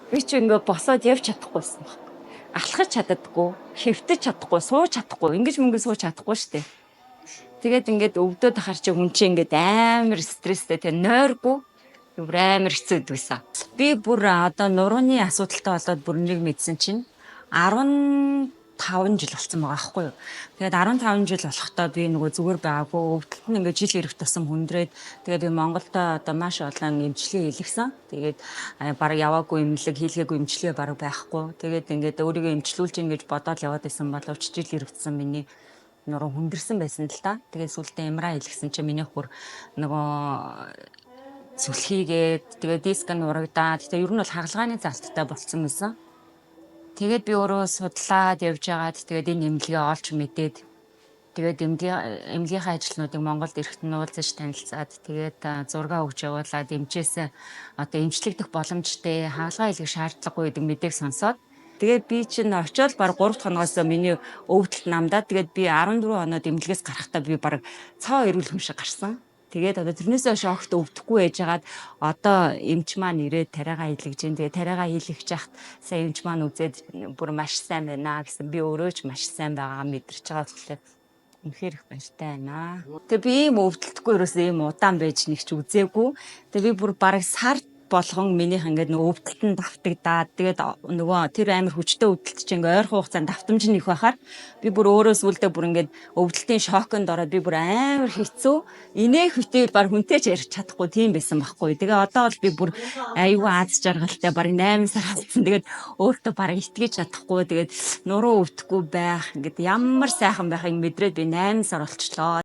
Би ч ингээ босоод явж чадахгүйсэн баг. Алхаж чаддаггүй, хэвтэж чадахгүй, сууж чадахгүй, ингэж мөнгө сууж чадахгүй штэ. Тэгээд ингээд өвдөд ахаар чи хүн чи ингээд амар стресстэй, тэ, нойргүй бүр амар хэцүү байсан. Би бүр одоо нурууны асуудалтай болоод бүр нэг мэдсэн чинь 15 жил болсон байгаа байхгүй юу. Тэгээд 15 жил болохдоо би нөгөө зүгээр байгаагүй, өвдөлт нь ингээд жил ирэх тусам хүндрээд, тэгээд би Монголд одоо маш олон эмчилгээ хийлгэсэн. Тэгээд бараг яваагүй эмнэлэг, хийлгээгүй эмчилгээ бараг байхгүй. Тэгээд ингээд өөрийгөө эмчлүүлж ийн гэж бодоод яваад исэн боловч жил ирэх тусам миний нуруу хүндэрсэн байсан л да. Тэгээд сүүлдээ MRI хийлгэсэн чинь миний бүр нөгөө сүлхийгээд, тэгээд диск нь урагдаад, тэгээд ер нь бол хагалгааны залттай болцсон байсан. Тэгээд би өөрөө судлаад явж байгаад, тэгээд энэ эмнэлгээ олж мэдээд, тэгээд эмнэлгийнхаа ажилтнуудыг Монголд ирэхэд нь уулзаж танилцаад, тэгээд зураг өгч явуулаад, эмчээс одоо эмчлэгдэх боломжтой, хагалгаа хийх шаардлагагүй гэдэг мэдээг сонсоод, тэгээд би чинь очиод баг 3 дахь хоногоос миний өвдөлт намдаад, тэгээд би 14 хоноод эмнэлгээс гарахдаа би баг цоо эрүүл хүн шиг гарсан. Тэгээд одоо тэрнээс хойш огт өвдөхгүй байжгаад, одоо эмч маань ирээд тариагаа хийлгэж байна. Тэгээд тариагаа хийлгэж яхад сайн эмч маань үзээд бүр маш сайн байна гэсэн. Би өөрөө ч маш сайн байгаагаа мэдэрч байгаа болохоор үнэхээр их баяртай байна. Тэгээ би ийм өвдөлтгүй ерөөсөө ийм удаан байж нэг ч үзээгүй. Тэгээ би бүр бараг сар болгон минийх ингээд нөгөө өвдөлт нь давтагдаад, тэгээд нөгөө тэр амар хүчтэй өвдөлт чинь ингээ ойрхон хугацаанд давтамж нь их байхаар би бүр өөрөө сүүлдээ бүр ингээд өвдөлтийн шоконд ороод, би бүр амар хэцүү, инээх битээ баг хүнтэй ч ярьж чадахгүй тийм байсан байхгүй. Тэгээ одоо бол би бүр аюу аз жаргалтай, баг 8 сар болсон. Тэгээд өөртөө баг итгэж чадахгүй, тэгээд нуруу өвдөхгүй байх ингээд ямар сайхан байхыг мэдрээд би 8 сар болчлоо.